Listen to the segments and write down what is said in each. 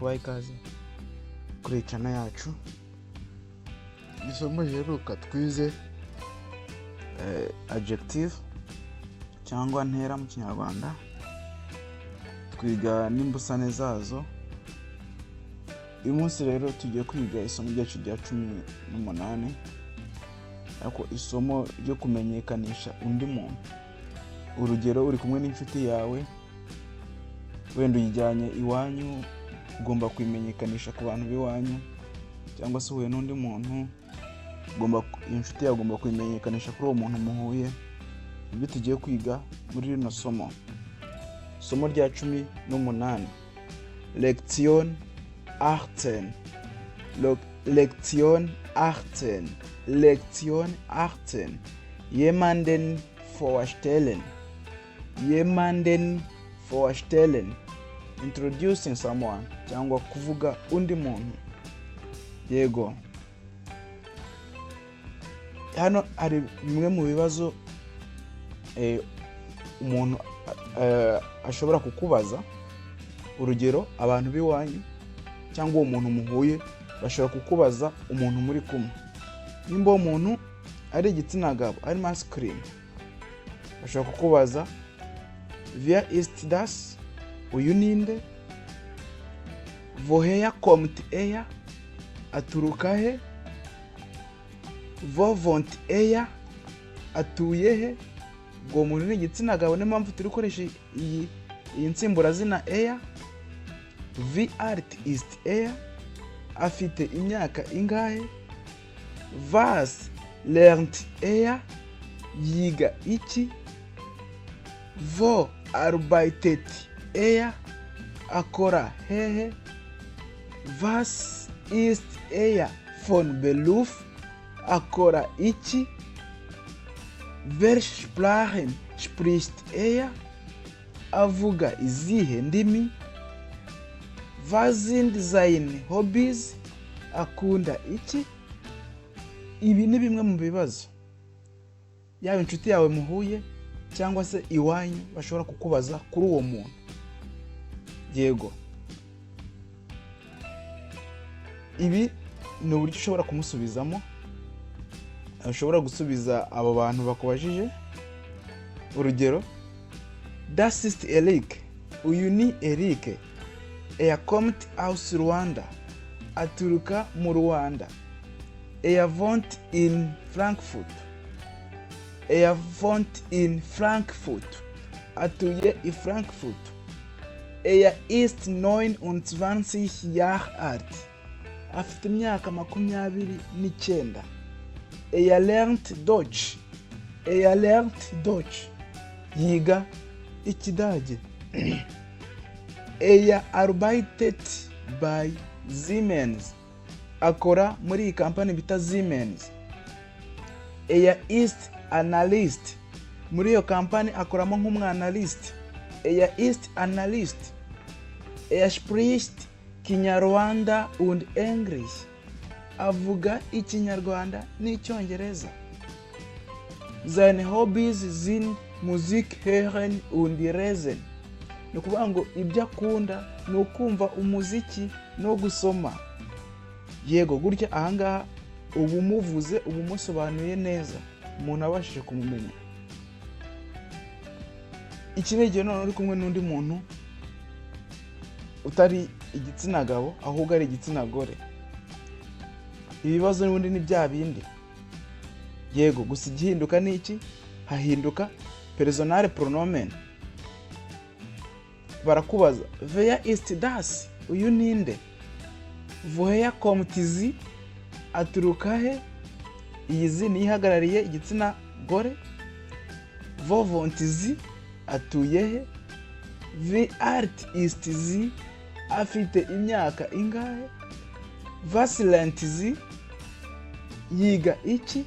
Kubaha ikaze kuri iyi channel yacu. Isomo riheruka twize adjective cyangwa ntera mu Kinyarwanda, twiga n'imbusane zazo. Uyu munsi rero tugiye kwiga isomo ryacu rya 18, ariko isomo ryo kumenyekanisha undi muntu. Urugero, uri kumwe n'inshuti yawe, wenda uyijyanye iwanyu, ugomba kuyimenyekanisha ku bantu b'iwanyu, cyangwa se uhuye n'undi muntu, ugomba, iyo nshuti yawe ugomba kuyimenyekanisha kuri uwo muntu muhuye. Ibyo tugiye kwiga muri rino somo, isomo rya 18, Lektion 18, Lektion 18, Lektion 18, jemanden vorstellen, jemanden vorstellen, introducing someone cyangwa kuvuga undi muntu. Yego, hano hari bimwe mu bibazo umuntu ashobora kukubaza. Urugero, abantu b'iwanyu cyangwa uwo muntu muhuye bashobora kukubaza umuntu muri kumwe. Nimba uwo muntu ari igitsina gabo, ari masculine, bashobora kukubaza: "Wer ist das?" Uyu ninde? "Woher kommt er?" Aturuka he? "Wo wohnt er?" Atuye he? Ubwo muntu ni igitsina gabo, niyo mpamvu turi gukoresha iyi nsimburazina er. "Wie alt ist er?" Afite imyaka ingahe? "Was lernt er?" Yiga iki? "Wo arbeitet er?" Akora hehe? "Was ist er von Beruf?" Akora iki? "Welche Sprachen spricht er?" Avuga izihe ndimi? "Was sind seine Hobbys?" Akunda iki? Ibi ni bimwe mu bibazo yaba inshuti yawe muhuye cyangwa se iwanyu bashobora kukubaza kuri uwo muntu. Yego, ibi ni uburyo ushobora kumusubizamo, ushobora gusubiza abo bantu bakubajije. Urugero: "Das ist Eric." Uyu ni Eric. "Er kommt aus Rwanda." Aturuka mu Rwanda. "Er wohnt in Frankfurt." "Er wohnt in Frankfurt." Atuye i Frankfurt. "Er ist 29 Jahre alt." Afite imyaka 29. "Er lernt Deutsch." "Er lernt Deutsch." Yiga Ikidage. "Er arbeitet bei Siemens." Akora muri iyi kampani bita Siemens. "Er ist Analyst." Muri iyo kampani akoramo nk'umwanalyst. "Er ist Analyst." "Er spricht Kinyarwanda und Englisch." Avuga Ikinyarwanda n'Icyongereza. "Seine Hobbys sind Musik hören und lesen." Ni ukuvuga ngo ibyo akunda ni ukumva umuziki no gusoma. Yego, gutya ahangaha uba umuvuze, uba umusobanuye neza, umuntu abashije kumumenya. Iki ni igihe noneho uri kumwe n'undi muntu utari igitsina gabo, ahubwo ari igitsina gore. Ibibazo n'ubundi ni bya bindi. Yego, gusa igihinduka ni iki? Hahinduka Personalpronomen. Barakubaza: "Wer ist das?" Uyu ninde? "Woher kommt sie?" Aturuka he? Iyi sie niyo ihagarariye igitsina gore. "Wo wohnt sie?" Atuye he? "Wie alt ist sie?" Afite imyaka ingahe? "Was lernt sie?" Yiga iki?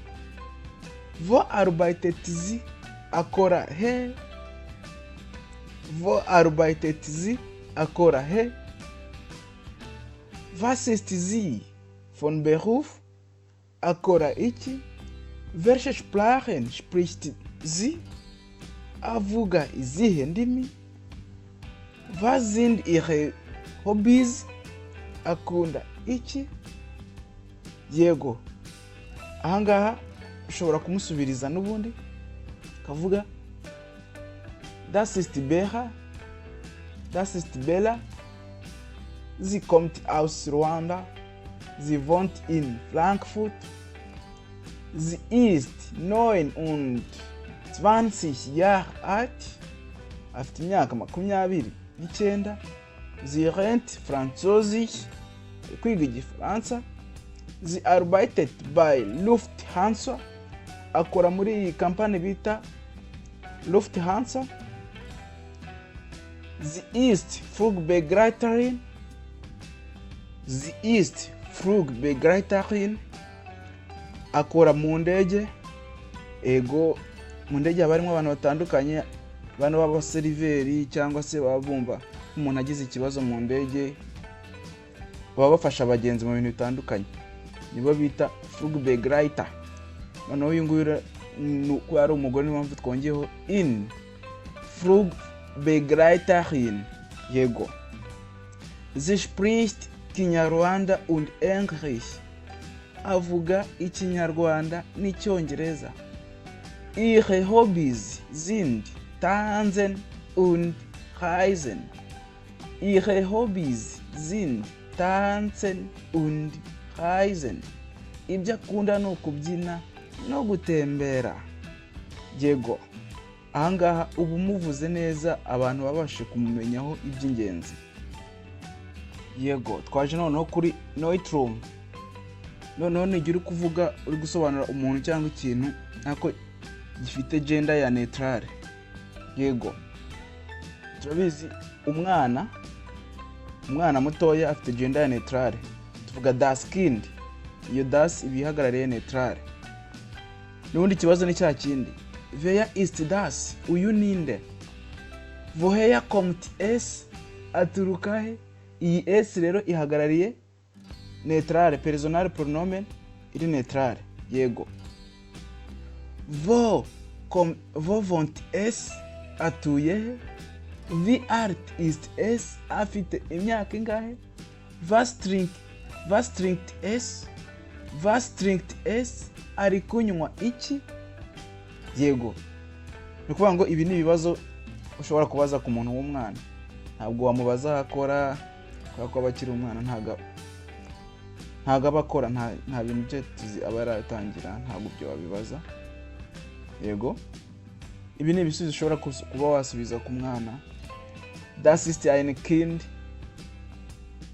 "Wo arbeitet sie?" Akora he? "Wo arbeitet sie?" Akora he? "Was ist sie von Beruf?" Akora iki? "Welche Sprachen spricht sie?" Avuga izihe ndimi? "Was sind ihre Hobbys?" Akunda iki? Yego, ahangaha ushobora kumusubiriza n'ubundi kavuga: "Das ist Bella, das ist Bella. Sie kommt aus Rwanda. Sie wohnt in Frankfurt. Sie ist 29 Jahre alt." Afite imyaka 29. "Sie lernt Französisch." Ari kwiga Igifaransa. "Sie arbeitet bei Lufthansa." Akora muri iyi kampani bita Lufthansa. "Sie ist Flugbegleiterin." "Sie ist Flugbegleiterin." Akora mu ndege. Ego, mu ndege haba harimo abantu batandukanye, bano b'abaseriveri cyangwa se baba bumva umuntu agize ikibazo mu ndege, baba bafasha abagenzi mu bintu bitandukanye, nibo bita Flugbegleiter. Noneho uyu nguyu ni uko ari umugore, niyo mpamvu twongeyeho in, Flugbegleiterin. Yego. "Sie spricht Kinyarwanda und Englisch." Avuga Ikinyarwanda n'Icyongereza. "Ihre Hobbys sind Tanzen und Reisen." "Ihre Hobbys sind Tanzen und Reisen." Ibyo akunda ni ukubyina no gutembera. Yego, ahangaha uba umuvuze neza, abantu babashe kumumenyaho iby'ingenzi. Yego, twaje noneho kuri Neutrum. Noneho n'igihe uri kuvuga, uri gusobanura umuntu cyangwa ikintu ariko gifite gender ya neutrale. Yego, turabizi, umwana mutoya afite gender ya neutrale, tuvuga das Kind. Iyo das iba ihagarariye neutrale. N'ubundi ikibazo ni cya kindi: "Wer ist das?" Uyu ninde? "Woher kommt es?" Aturuka he? Iyi es rero ihagarariye neutrale, Personalpronomen iri neutrale. Yego. Wo wohnt es?" Atuye he? "Wie alt ist es?" Afite imyaka ingahe? Was trinkt es?" "Was trinkt es?" Ari kunywa iki? Yego, ni ukuvuga ngo ibi ni ibibazo ushobora kubaza ku muntu w'umwana. Ntabwo wamubaza aho akora kubera ko aba akiri umwana, ntabwo aba akora, nta bintu bye tuzi aba yaratangira, ntabwo ibyo wabibaza. Yego, ibi ni ibisubizo ushobora kuba wasubiza ku mwana: "Das ist ein Kind.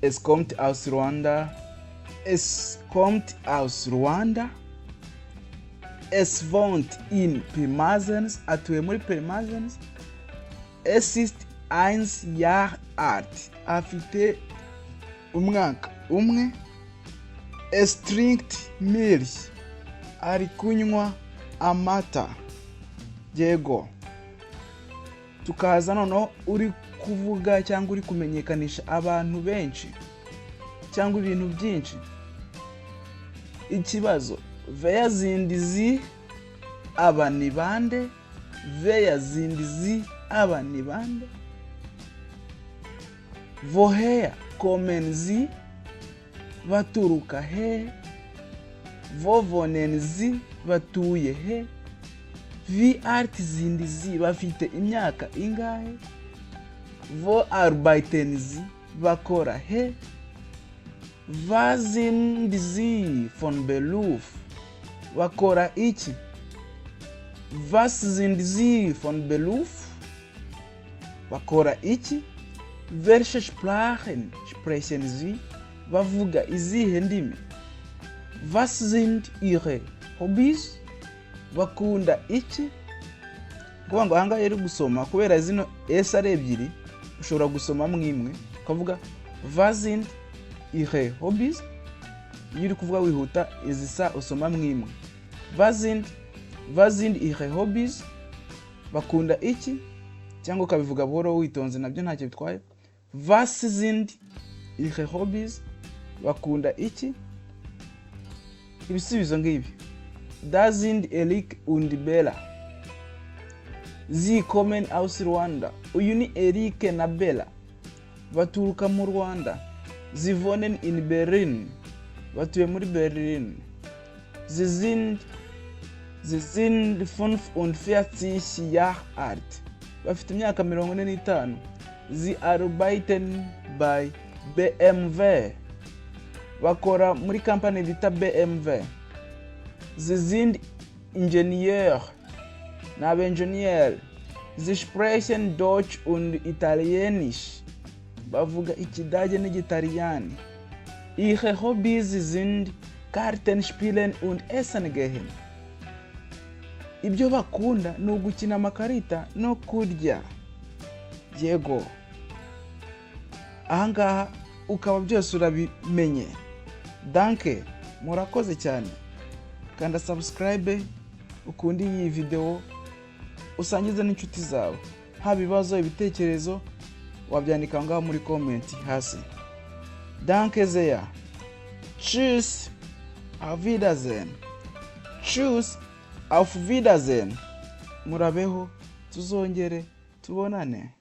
Es kommt aus Rwanda. Es kommt aus Rwanda. Es wohnt in Pirmasens." Atuye muri Pirmasens. "Es ist 1 Jahr alt." Afite umwaka umwe. "Es trinkt Milch." Ari kunywa amata. Yego, tukaza noneho uri kuvuga cyangwa uri kumenyekanisha abantu benshi cyangwa ibintu byinshi. Ikibazo: "Wer sind sie?" Aba ni bande? "Wer sind sie?" Aba ni bande? "Woher kommen sie?" Baturuka he? "Wo wohnen sie?" Batuye he? "Wie alt sind sie?" Bafite imyaka ingahe? "Wo arbeiten sie?" Bakora he? "Was sind sie von Beruf?" Bakora iki? "Was sind sie von Beruf?" Bakora iki? "Welche Sprachen sprechen sie?" Bavuga izihe ndimi? "Was sind ihre Hobbys?" Bakunda iki? Kuvuga ngo ahangaha uri gusoma, kubera zino s ari ebyiri, ushobora gusoma imwe ukavuga "Was sind ihre Hobbys". Iyo uri kuvuga wihuta, izi sa usoma imwe: Was sind ihre Hobbys?" Bakunda iki? Cyangwa ukabivuga buhoro witonze, nabyo ntacyo bitwaye: "Was sind ihre Hobbys?" Bakunda iki? Ibisubizo ngibi: "Das sind Eric und Bella. Sie kommen aus Rwanda." Uyu ni Eric na Bella, baturuka mu Rwanda. Sie wohnen in Berlin. Batuye muri Berlin. Sie sind 45 Jahre alt. Bafite imyaka 45. Sie arbeiten bei BMW. Bakora muri kampani bita BMW. Sie sind Ingenieur. Ni abenjeniyeri. Sie sprechen Deutsch und Italienisch. Bavuga Ikidage n'Igitaliyani. Ihre Hobbys sind Karten spielen und essen gehen. Ibyo bakunda ni ugukina amakarita no kurya. Yego, ahangaha ukaba byose urabimenye. Danke, murakoze cyane. Kanda subscribe, ukunde iyi videwo, usangize n'inshuti zawe. Haba ibibazo, ibitekerezo, wabyandika aho ngaho muri comment hasi. Danke sehr. Tschüss, auf Wiedersehen. Tschüss, auf Wiedersehen. Murabeho, tuzongere tubonane.